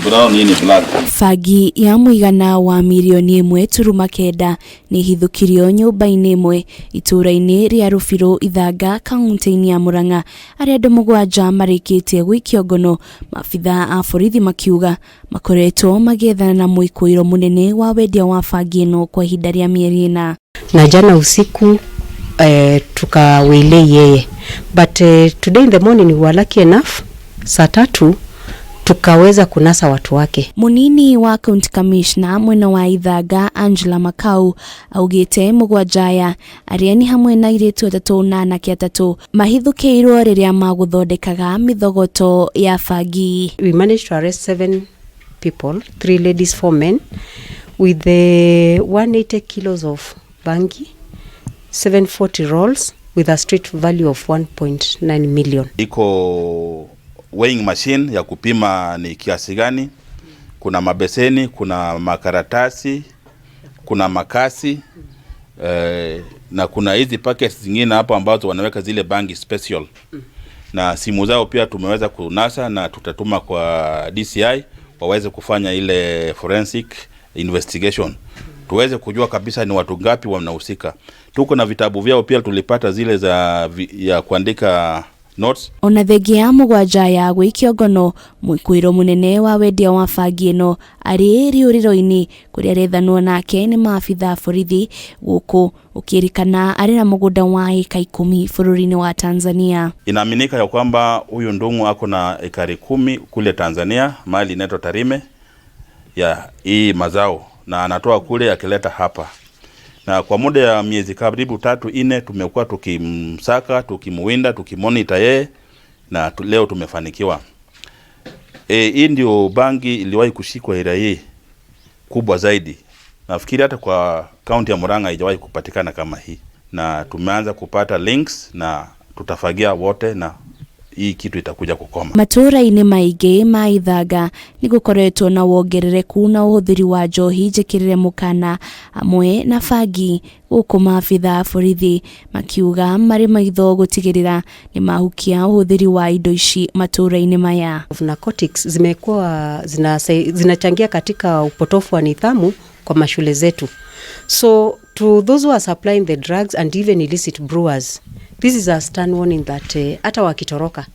Brown, hii ni black. Bangi ya mũigana wa mirioni 1.9 nĩ ĩhithũkirio nyũmba-inĩ ĩmwe itũũra-inĩ rĩa Rũbirũ, Ithanga, kaunti-inĩ ya Murang'a, arĩa andũ mũgwanja marĩkĩtie gũikio ngono, maabithaa a borithi makiuga makoretwo magĩethana na mwĩkũĩro mũnene wa wendia wa bangi ĩno kwa ihinda rĩa mĩeri 4. Na jana usiku tukawaylay yeye, but today in the morning we were lucky enough, saa 3 tukaweza kunasa watu wake. Munini wa county commissioner mwena wa Ithanga, Angela Makau, augĩte mũgwanja aya, arĩa nĩ hamwe na airĩtu atatũ na anake atatũ, mahithũkĩirwo rĩrĩa magũthondekaga mĩthogoto ya bangi. We managed to arrest seven people, three ladies, four men, with the 180 kilos of bangi, 740 rolls with a street value of 1.9 million. Iko weighing machine ya kupima ni kiasi gani. Kuna mabeseni, kuna makaratasi, kuna makasi na kuna hizi packets zingine hapo ambazo wanaweka zile bangi special, na simu zao pia tumeweza kunasa na tutatuma kwa DCI waweze kufanya ile forensic investigation tuweze kujua kabisa ni watu ngapi wanahusika. Tuko na vitabu vyao pia tulipata zile ya kuandika notes. Ona thengia ya mũgwanja ya gũikio ngono, mwĩkũĩro mũnene wa wendia wa bangi ĩno arĩ rĩũrĩro-inĩ kũrĩa arethanwo nake nĩ maabitha a borithi, gũkũ ũkĩrĩkana arĩ na mũgũnda wa ĩka 10 bũrũri-inĩ wa Tanzania. Inaaminika ya kwamba huyu Ndung'u ako na ekari 10 kule Tanzania, mahali inaitwa Tarime ya hii mazao, na anatoa kule akileta hapa, na kwa muda ya miezi karibu 3, 4 tumekuwa tukimsaka, tukimuwinda, tukimonitor yeye na leo tumefanikiwa. Hii ndio bangi iliwahi kushikwa area hii kubwa zaidi. Nafikiri hata kwa kaunti ya Murang'a haijawahi kupatikana kama hii, na tumeanza kupata links na tutafagia wote na hii kitu itakuja kukoma. Matũũra-inĩ maingĩ ma Ithanga nĩ gũkoretwo na wongerereku na ũhũthĩri wa njohi njĩkĩrĩre mũkana hamwe na bangi, gũkũ maabitha a borithi makiuga marĩ maitho gũtigĩrĩra nĩ mahukia ũhũthĩri wa indo ici matũũra-inĩ maya. Of narcotics zimekuwa zinachangia katika upotofu wa nidhamu kwa mashule zetu. So to those who are supplying the drugs and even illicit brewers, this is a stern warning that hata wakitoroka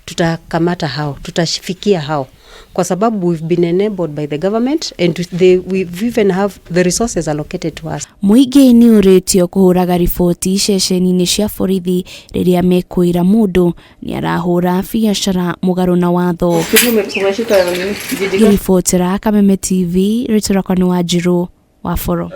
tutakamata hao, tutafikia hao kwa sababu we've been enabled by the government and we even have the resources allocated to us. Mũingĩ nĩ ũrĩtio kũhũraga riboti ceceni-inĩ cia borithi rĩrĩa mekwĩra mũndũ nĩ arahũra biacara mũgarũ na watho. Ngĩribotera Kameme TV, rĩtwa rĩakwa nĩ Wanjirũ wa Boro.